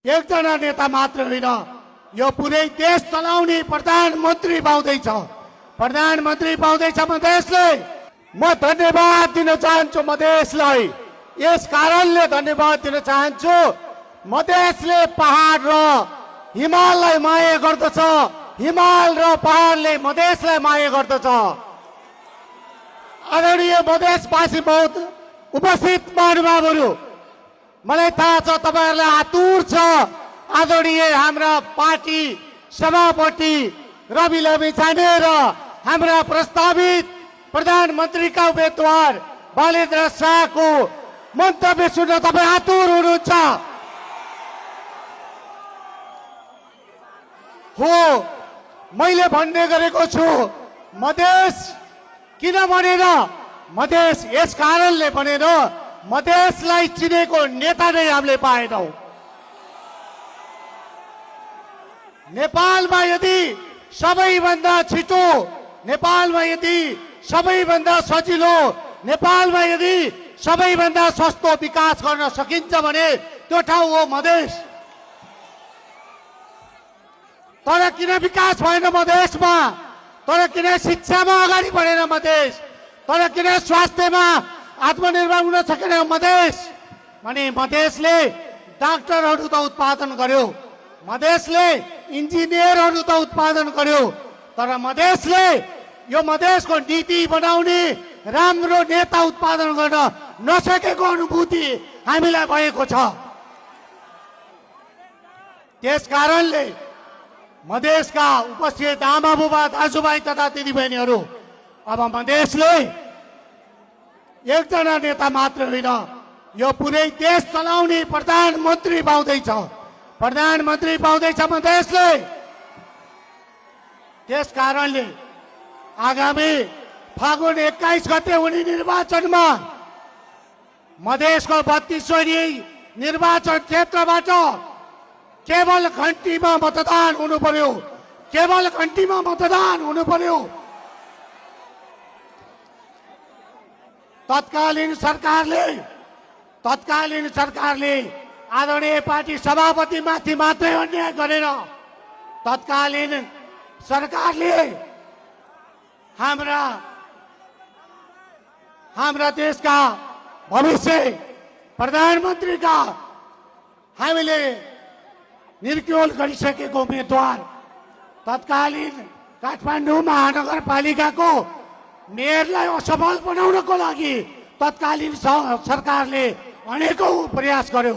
एकजना नेता मात्र होइन, यो पुरै देश चलाउने प्रधानमन्त्री पाउँदैछ। प्रधानमन्त्री पाउँदैछ मधेसले। म धन्यवाद दिन चाहन्छु मधेसलाई। यस कारणले धन्यवाद दिन चाहन्छु, मधेसले पहाड र हिमाललाई माया गर्दछ, हिमाल र पहाडले मधेसलाई माया गर्दछ। आदरणीय मधेसवासी बहुत उपस्थित महानुभावहरू, मलाई थाहा छ तपाईहरुलाई आतुर छ आदरणीय हाम्रा पार्टी सभापति रवि लामिछाने र हाम्रा प्रस्तावित प्रधानमन्त्रीका उम्मेदवार बालेन्द्र शाहको मन्तव्य सुन्न तपाई आतुर हुनुहुन्छ। हो, मैले भन्ने गरेको छु, मधेस किन बनेन? मधेस यस कारणले बनेन, मधेसलाई चिनेको नेता नै हामीले पाएनौं। नेपालमा यदि सबैभन्दा छिटो, नेपालमा यदि सबैभन्दा सजिलो, नेपालमा यदि सबैभन्दा सस्तो विकास गर्न सकिन्छ भने त्यो ठाउँ हो मधेस। तर किन विकास भएन मधेसमा? तर किन शिक्षामा अगाडि बढेन मधेस? तर किन स्वास्थ्यमा आत्मनिर्भर हुन सकेन मधेस? भने मधेसले डाक्टरहरू त उत्पादन गर्यो, मधेसले इन्जिनियरहरू त उत्पादन गर्यो, तर मधेसले यो मधेसको नीति बनाउने राम्रो नेता उत्पादन गर्न नसकेको अनुभूति हामीलाई भएको छ। त्यसकारणले मधेसका उपस्थित आमा बुबा दाजुभाइ तथा दिदीबहिनीहरू, अब मधेसले एकजना नेता मात्र होइन, यो पुरै देश चलाउने प्रधानमन्त्री पाउँदैछ। प्रधानमन्त्री पाउँदैछ मधेसले। त्यसकारणले आगामी फागुन 21 गते हुने निर्वाचनमा मधेसको 32वटै निर्वाचन क्षेत्रबाट केवल घण्टीमा मतदान हुनु पर्यो, केवल घण्टीमा मतदान हुनु पर्यो। तत्कालीन सरकारले आदरणीय पार्टी सभापति माथि मात्रै अन्याय गरेर तत्कालीन सरकारले हाम्रा देशका भविष्य प्रधानमन्त्रीका हामीले निर्क्युल गरिसकेको उम्मेदवार तत्कालीन काठमाडौँ महानगरपालिकाको मेयरलाई असफल बनाउनको लागि तत्कालीन सरकारले अनेकौं प्रयास गर्यो।